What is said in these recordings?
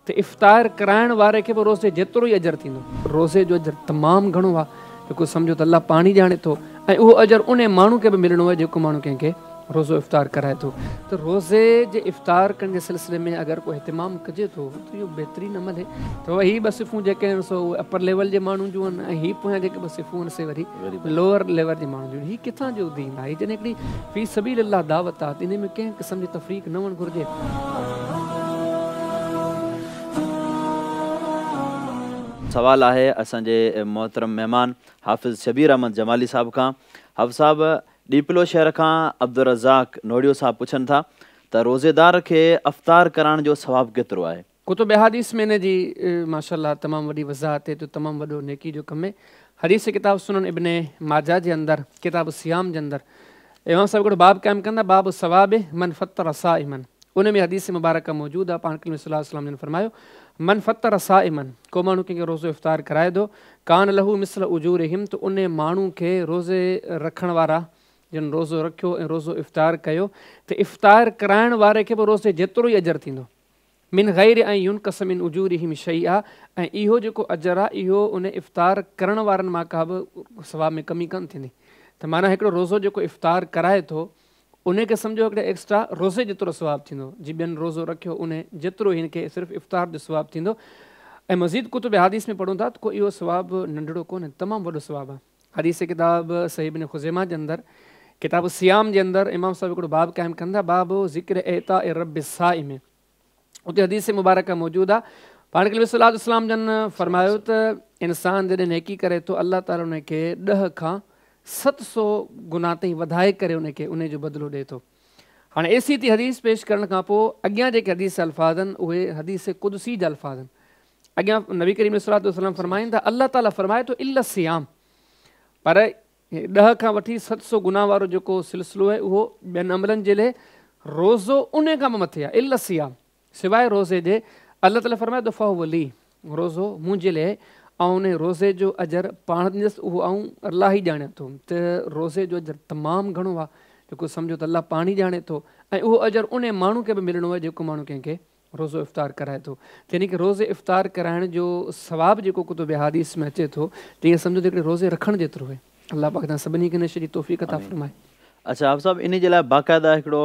ته افطار ڪرائڻ واري کي به روزي جيترو ئي اجر ٿيندو. روزي جو اجر تمام گهڻو آهي، جيڪو سمجهو ته الله پاڻ ئي ڄاڻي ٿو ۽ اهو اجر انهي ماڻهو کي به ملڻو آهي جيڪو ماڻهو ڪنهن کي روزو افطار ڪرائي ٿو. ته روزي جي افطار ڪرڻ جي سلسلي ۾ اگر ڪو اهتمام ڪجي ٿو ته اهو بهترين عمل آهي. ته هي ٻه صفون جيڪي آهن سو اهي اپر ليول جي ماڻهن جون آهن ۽ هي پويان جيڪي ٻه صفون آهن سي وري لوئر ليول جي ماڻهن جون آهن. هي ڪٿان جو دين آهي؟ جڏهن هڪڙي في سبيل الله دعوت آهي ته انهي ۾ ڪنهن قسم جي تفريق نه هئڻ گهرجي. سوال آهي اسان جي محترم مهمان حافظ شبير احمد جمالي صاحب کان. حافظ صاحب ڏيپلو شهر کان عبدالرزاق نوڙيو صاحب پڇن ٿا ته روزيدار کي افطار ڪرائڻ جو ثواب ڪيترو آهي؟ ڪتب احاديث ۾ ان جي ماشاء الله تمام وڏي وضاحت آهي ته تمام وڏو نيڪي جو ڪم آهي. حديث ڪتاب سنن ابن ماجه جي اندر ڪتاب الصيام جي اندر امام صاحب هڪڙو باب قائم ڪن ٿا باب ثواب من فطر صائما ان ۾ حديث مبارڪه موجود آهي پاڻ ڪريم صلي الله عليه وسلم جن فرمايو من فطر صائما ڪو ماڻهو ڪنهن کي روزو افطار ڪرائي ٿو ڪان له مثل اجورهم ته ان ماڻهو کي روزي رکڻ وارا جن روزو رکيو ۽ روزو افطار ڪيو ته افطار ڪرائڻ واري کي به روزي جيترو ئي اجر ٿيندو من غير ان ينقص من اجورهم شيئا ۽ اهو جيڪو اجر آهي اهو ان افطار ڪرڻ وارن مان ڪا به ثواب ۾ ڪمي ڪانه ٿيندي ته معنيٰ هڪڙو روزو جيڪو افطار ڪرائي ٿو ان کي سمجهو هڪڙي ايڪسٽرا روزي جيترو ثواب ٿيندو جي ٻين روزو رکيو ان جيترو هن کي صرف افطار جو ثواب ٿيندو ۽ مزيد ڪتب احاديث ۾ پڙهون ٿا ته ڪو اهو ثواب ننڍڙو ڪونهي تمام وڏو ثواب آهي. حديث ڪتاب صحيح ابن خزيمه جي اندر ڪتاب الصيام جي اندر امام صاحب هڪڙو باب قائم ڪن ٿا باب ذڪر اعطاء الرب الصائم اتي حديث مبارڪه موجود آ پاڻ ڪريم صلي الله عليه وسلم جن فرمايو ته انسان جڏهن نيڪي ڪري ٿو الله تعالي ان کي 10 کان 700 گنا تائين وڌائي ڪري ان کي ان جو بدلو ڏئي ٿو. هاڻي ايسي تي حديث پيش ڪرڻ کان پوء اڳيان جيڪي حديث جا الفاظ آهن اهي حديث قدسي جا الفاظ آهن. اڳيان نبي ڪريم عليه الصلوة والسلام فرمائن ٿا الله تعالي فرمائي ٿو الا الصيام پر 10 کان وٺي 700 گنا وارو جيڪو سلسلو آهي اهو ٻين عملن جي لاء روزو ان کان به مٿي آهي الا الصيام سواء روزي جي الله تعالي فرمائي ٿو فهو لي روزو منهنجي لاء آئون ان روزي جو اجر پاڻ ڏيندس اهو آئون الله ئي ڄاڻيان ٿو ته روزي جو اجر تمام گهڻو آهي جيڪو سمجهو ته الله پاڻ ئي ڄاڻي ٿو ۽ اهو اجر ان ماڻهو کي به ملڻو آهي جيڪو ماڻهو ڪنهن کي روزو افطار ڪرائي ٿو يعني ڪه روزي افطار ڪرائڻ جو ثواب جيڪو ڪتب احاديث ۾ اچي ٿو ته ائين سمجهو ته هڪڙي روزي رکڻ جيترو آهي. الله پاڪ توهان سڀني کي ان شيء جي توفيق عطا فرمائي. اڇا حافظ صاحب انهي جي لاء باقاعده هڪڙو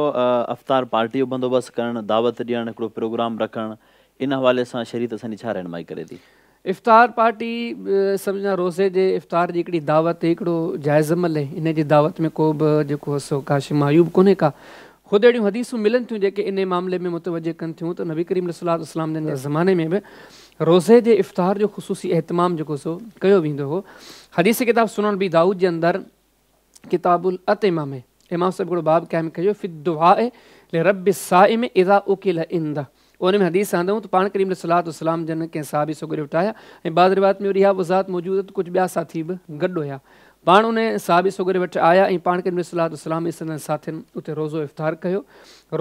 افطار پارٽي جو بندوبست ڪرڻ، دعوت ڏيڻ، هڪڙو پروگرام رکڻ ان حوالي سان شريعت اسان جي ڇا رهنمائي ڪري ٿي؟ افطار پارٽي سمجهان روزي جي افطار جي هڪڙي دعوت هڪڙو جائز عمل آهي انهي جي دعوت ۾ ڪو به جيڪو سو ڪا شيء معيوب ڪونهي ڪا خود اهڙيون حديثون ملن ٿيون جيڪي انهي معاملي ۾ متوجه ڪن ٿيون ته نبي ڪريم عليه الصلوة والسلام جن جي زماني ۾ به روزي جي افطار جو خصوصي اهتمام جيڪو سو ڪيو ويندو هو. حديث ڪتاب سنن ابي دائود جي اندر ڪتاب الاطعمه ۾ امام صاحب هڪڙو باب قائم ڪيو في الدعاء لرب الصائم اذا اڪل عنده ان ۾ حديث آندائون ته پاڻ ڪريم عليه الصلوة والسلام جن ڪنهن صحابي سڳوري وٽ آيا ۽ بعض روايت ۾ وري اها وضاحت موجود آهي ته ڪجهه ٻيا ساٿي به گڏ هيا پاڻ ان صحابي سڳوري وٽ آيا ۽ پاڻ ڪريم عليه الصلوة والسلام ۽ سندن ساٿين اتي روزو افطار ڪيو.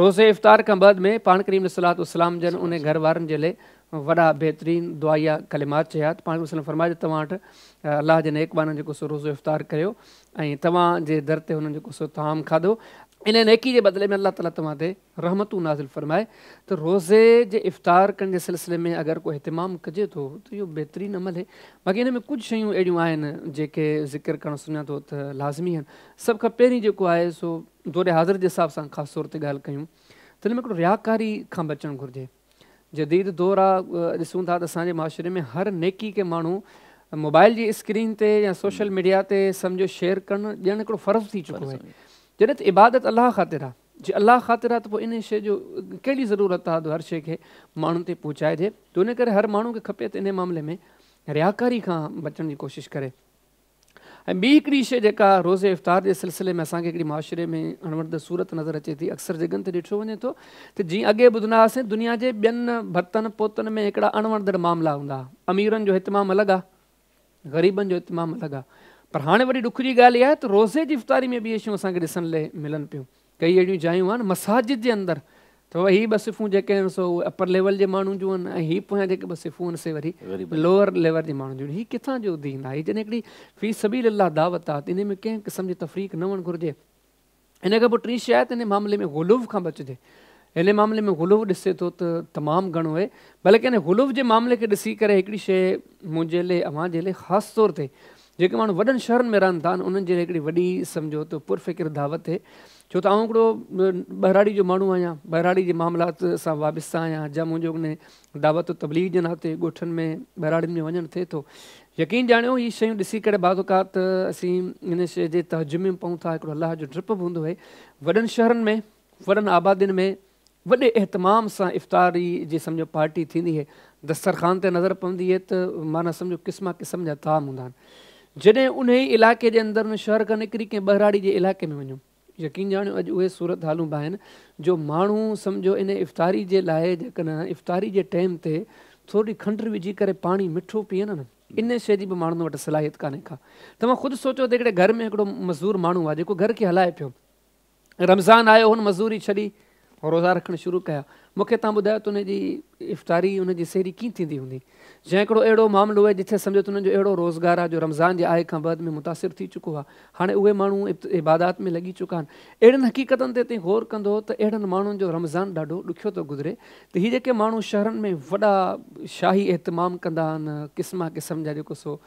روزي افطار کان بعد ۾ پاڻ ڪريم عليه الصلوة والسلام جن ان گهر وارن جي لئي وڏا بهترين دعائيه ڪلمات چيا ته پاڻ ڪريم صلي الله عليه وسلم فرمايو ته توهان وٽ الله جي نيڪ ٻانهن جيڪو سو روزو افطار ڪيو ۽ توهان جي در تي هنن جيڪو سو طعام کاڌو ان نيڪي جي بدلي ۾ الله تعالي توهان تي رحمتون نازل فرمائي ته روزي جي افطار ڪرڻ جي سلسلي ۾ اگر ڪو اهتمام ڪجي ٿو ته اهو بهترين عمل اهي باقي ان ۾ ڪجهه شيون اهڙيون آهن جيڪي ذڪر ڪرڻ سمجهان ٿو ته لازمي آهن سڀ کان پهرين جيڪو آهي سو دور حاضر جي حساب سان خاص طور تي ڳالهه ڪيون ته ان ۾ هڪڙو رياڪاري کان بچڻ گهرجي جديد دور آ ڏسون ٿا ته اسان جي معاشري ۾ هر نيڪي کي ماڻهو موبائل جي اسڪرين تي يا سوشل ميڊيا تي سمجهو شيئر ڪرڻ ڄڻ هڪڙو فرض ٿي چڪو آهي جڏهن ته عبادت الله خاطر آ جي الله خاطر آ ته پوء انهي شيء جو ڪهڙي ضرورت آ جو هر شيء کي ماڻهن تي پهچائجي ته ان ڪري هر ماڻهو کي کپي ته انهي معاملي ۾ رياڪاري کان بچڻ جي ڪوشش ڪري ۽ ٻي هڪڙي شيء جيڪا روزي افطار جي سلسلي ۾ اسان کي هڪڙي معاشري ۾ اڻوڻندڙ صورت نظر اچي ٿي اڪثر جڳهن تي ڏٺو وڃي ٿو ته جيئن اڳي ٻڌندا هئاسين دنيا جي ٻين ڀتن پوتن ۾ هڪڙا اڻوڻندڙ معاملا هوندا هئا اميرن جو اهتمام الڳ آ غريبن جو اهتمام الڳ آ پر هاڻي وڏي ڏک جي ڳالهه اها آهي ته روزي جي افطاري ۾ به اهي شيون اسان کي ڏسڻ لئي ملن پيون. ڪئي اهڙيون جايون آهن مساجد جي اندر ته هي ٻه صفون جيڪي آهن سو اهي اپر ليول جي ماڻهن جون آهن ۽ هي پويان جيڪي ٻه صفون آهن سي وري لوئر ليول جي ماڻهن جون آهن. هي ڪٿان جو دين آهي؟ جڏهن هڪڙي في سبيل الله دعوت آ ته انهي ۾ ڪنهن قسم جي تفريق نه هئڻ گهرجي. ان کان پوء ٽين شيء آهي ته ان معاملي ۾ غلو کان بچجي. ان معاملي ۾ غلو ڏسي ٿو ته تمام گهڻو آهي. بلڪه ان غلو جي معاملي کي ڏسي ڪري هڪڙي شيء منهنجي لاء اوهان جي لاء خاص طور تي جيڪي ماڻهو وڏن شهرن ۾ رهن ٿا انهن جي لاء هڪڙي وڏي سمجهو ته پرفڪر دعوت آهي. ڇو ته آئون هڪڙو ٻهراڙي جو ماڻهو آهيان، ٻهراڙي جي معاملات سان وابسته آهيان، جا منهنجو ان دعوت و تبليغ جي ناتي ڳوٺن ۾ ٻهراڙين ۾ وڃڻ ٿئي ٿو. يقين ڄاڻيو هي شيون ڏسي ڪري بعض اوقات اسين ان شيء جي تعجب ۾ پئون ٿا. هڪڙو الله جو ڊپ به هوندو آهي. وڏن شهرن ۾ وڏن آبادين ۾ وڏي اهتمام سان افطاري جي سمجهو پارٽي ٿيندي آهي، دسترخوان تي نظر پوندي آهي ته معنيٰ سمجهو قسما قسم جا طعام هوندا آهن. جڏهن انهي علائقي جي اندر ان شهر کان نڪري ڪنهن ٻهراڙي جي علائقي ۾ وڃو، يقين ڄاڻيو اڄ اهي صورت حالون به آهن جو ماڻهو سمجهو ان افطاري جي لاء جيڪڏهن افطاري جي ٽيم تي ٿوري کنڊ وجهي ڪري پاڻي مٺو پيئن نه، ان شيء جي به ماڻهن وٽ صلاحيت ڪانهي ڪا. توهان خود سوچو ته هڪڙي گهر ۾ هڪڙو مزدور ماڻهو آهي جيڪو گهر کي هلائي پيو، رمضان آيو هن مزدوري ڇڏي روزا رکڻ شروع ڪيا. مون کي توهان ٻڌايو ته ان جي افطاري ان جي سحري ڪيئن ٿيندي هوندي؟ جنهن هڪڙو اهڙو معاملو آهي جتي سمجهو ته انهن جو اهڙو روزگار آهي جو رمضان جي آئي کان بعد ۾ متاثر ٿي چڪو آهي. هاڻي اهي ماڻهو عبادات ۾ لڳي چڪا آهن. اهڙين حقيقتن تي تين غور ڪندو ته اهڙن ماڻهن جو رمضان ڏاڍو ڏکيو ٿو گذري ته هي جيڪي ماڻهو شهرن ۾ وڏا شاهي اهتمام ڪندا آهن، قسما قسم جا جيڪو سو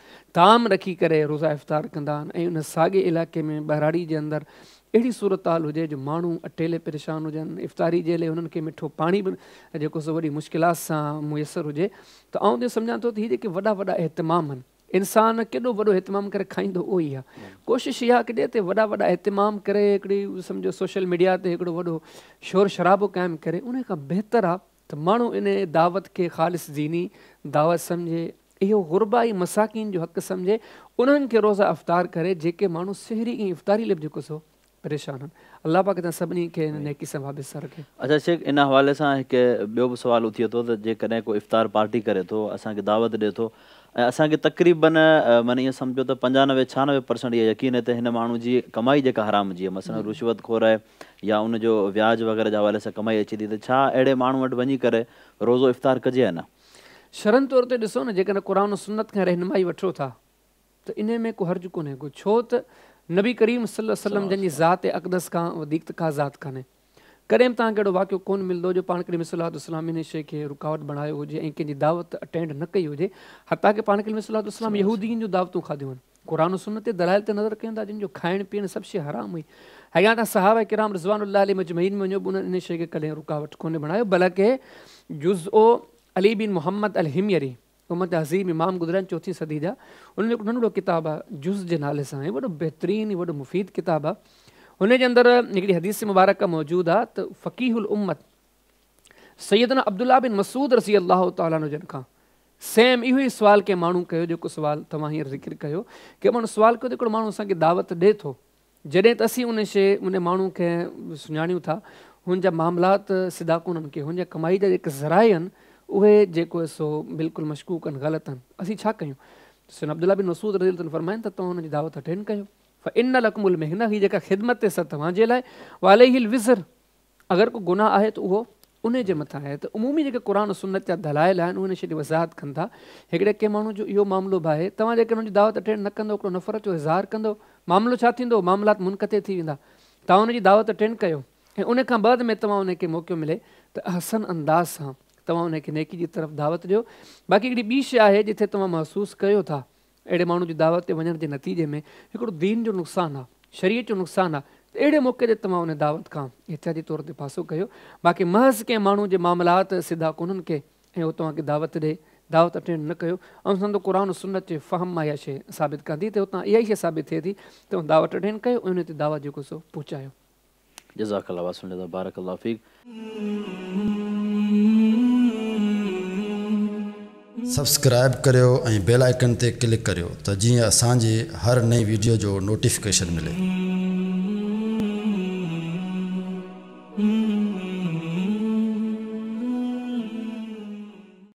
طعام رکي ڪري روزا افطار ڪندا آهن ۽ ان ساڳي علائقي ۾ ٻهراڙي جي اندر اهڙي صورتحال هجي جو ماڻهو اٽي لئي پريشان هجن، افطاري جي لئي هنن کي مٺو پاڻي به جيڪو سو وڏي مشڪلات سان ميسر هجي ته آئون اهو سمجهان ٿو ته هي جيڪي وڏا وڏا اهتمام آهن، انسان ڪيڏو وڏو اهتمام ڪري کائيندو اهو ئي آهي. ڪوشش اها ڪجي ته وڏا وڏا اهتمام ڪري هڪڙي سمجهو سوشل ميڊيا تي هڪڙو وڏو شور شرابو قائم ڪري ان کان بهتر آهي ته ماڻهو ان دعوت کي خالص ديني دعوت سمجهي، اهو غربا ۽ مساڪين جو حق سمجهي انهن کي روزه افطار ڪري جيڪي ماڻهو سحري ۽ افطاري لئه به جيڪو سو پريشان آهن. الله پاڪ توهان سڀني کي ان نيڪي سان وابسته رکي. اڇا شيخ ان حوالي سان هڪ ٻيو به سوال اٿي ٿو ته جيڪڏهن ڪو افطار پارٽي ڪري ٿو اسان کي دعوت ڏي ٿو ۽ اسان کي تقريبن معني ائين سمجهو ته پنجانوي ڇهانوي پرسنٽ اهو يقين آهي ته هن ماڻهو جي ڪمائي جيڪا حرام جي آهي مثلا رشوت خور آهي يا ان جو وياج وغيره جي حوالي سان ڪمائي اچي ٿي ته ڇا اهڙي ماڻهو وٽ وڃي ڪري روزو افطار ڪجي يا نه؟ شرعن طور تي ڏسو نه جيڪڏهن قرآن و سنت کان رهنمائي وٺو ٿا ته انهي ۾ ڪو حرج ڪونهي ڪو ڇو ته نبي ڪريم صلي الله عليه وسلم جن جي ذات اقدس کان وڌيڪ ته ڪا ذات ڪانهي ڪڏهن به توهان کي اهڙو واقعو ڪونه ملندو جو پاڻ ڪريم صلي الله عليه وسلم انهي شيء کي رڪاوٽ بڻايو هجي ۽ ڪنهن جي دعوت اٽينڊ نه ڪئي هجي حتيٰ ڪه پاڻ ڪريم صلي الله عليه وسلم يهودين جون دعوتون کاڌيون آهن قرآن و سنت تي دلائل تي نظر ڪيون ٿا جن جو کائڻ پيئڻ سڀ شيء حرام هئي اڳيان تان صحابه ڪرام رضوان الله عليه مجمعين ۾ وڃو به انهن انهي شيء کي ڪڏهن رڪاوٽ ڪونه بڻايو بلڪه جزء علي بن محمد الحميري امت عظيم امام گذريا آهن چوٿين صدي جا انهن جو هڪ ننڍڙو ڪتاب آهي جز جي نالي سان وڏو بهترين وڏو مفيد ڪتاب آهي ان جي اندر هڪڙي حديث مبارڪه موجود آهي ته فقيه الامت سيدنا عبدالله بن مسعود رضي الله تعالٰي عنه جن کان سيم اهو ئي سوال ڪنهن ماڻهو ڪيو جيڪو سوال توهان هينئر ذڪر ڪيو ڪنهن ماڻهو سوال ڪيو ته هڪڙو ماڻهو اسان کي دعوت ڏي ٿو جڏهن ته اسين ان شيء ان ماڻهو کي سڃاڻيون ٿا هن جا معاملات سڌا ڪونهن ڪي هن جا ڪمائي جا جيڪي ذرائع آهن اهي جيڪو سو بلڪل مشڪوڪ آهن غلط آهن اسين ڇا ڪيون سيدنا عبدالله بن مسعود رضي الله عنه فرمائن ته توهان هن جي دعوت اٽينڊ ڪيو فان لڪم المهنه هي جيڪا خدمت سا توهان جي لاء وعليه الوزر اگر ڪو گناهه آهي ته اهو انهي جي مٿان آهي ته عمومي جيڪي قرآن و سنت جا دلائل آهن اهي ان شيء جي وضاحت ڪن ٿا. هڪڙي ڪنهن ماڻهو جو اهو معاملو به آهي توهان جيڪڏهن ان جي دعوت اٽينڊ نه ڪندو هڪڙو نفرت جو اظهار ڪندو معاملو ڇا ٿيندو معاملات منقطع ٿي ويندا توهان ان جي دعوت اٽينڊ ڪيو ۽ ان کان بعد ۾ توهان ان کي موقعو ملي ته احسن انداز سان توهان ان کي نيڪي جي طرف دعوت ڏيو باقي هڪڙي ٻي شيء آهي جتي توهان محسوس ڪيو ٿا اهڙي ماڻهو جي دعوت تي وڃڻ جي نتيجي ۾ هڪڙو دين جو نقصان آ، شريعت جو نقصان آ ته اهڙي موقعي تي توهان ان دعوت کان احتياطي طور تي پاسو ڪيو. باقي محض ڪنهن ماڻهو جي معاملات سڌا ڪونهن ڪي ۽ هو توهان کي دعوت ڏئي، دعوت اٽينڊ نه ڪيو. آئون سمجهان ٿو قرآن و سنت جي فهم مان اها شيء ثابت ڪان ٿي ته اتان اها ئي شيء ثابت ٿئي ٿي ته توهان دعوت اٽينڊ ڪيو ۽ ان تي دعوت جيڪو سو پهچايو. جزاک الله واحسن الجزا بارڪ الله فيڪ. سبسڪرائب ڪريو ۽ بيل آئيڪن تي ڪلڪ ڪريو ته جيئن اسان جي هر نئين ويڊيو جو نوٽيفڪيشن ملي.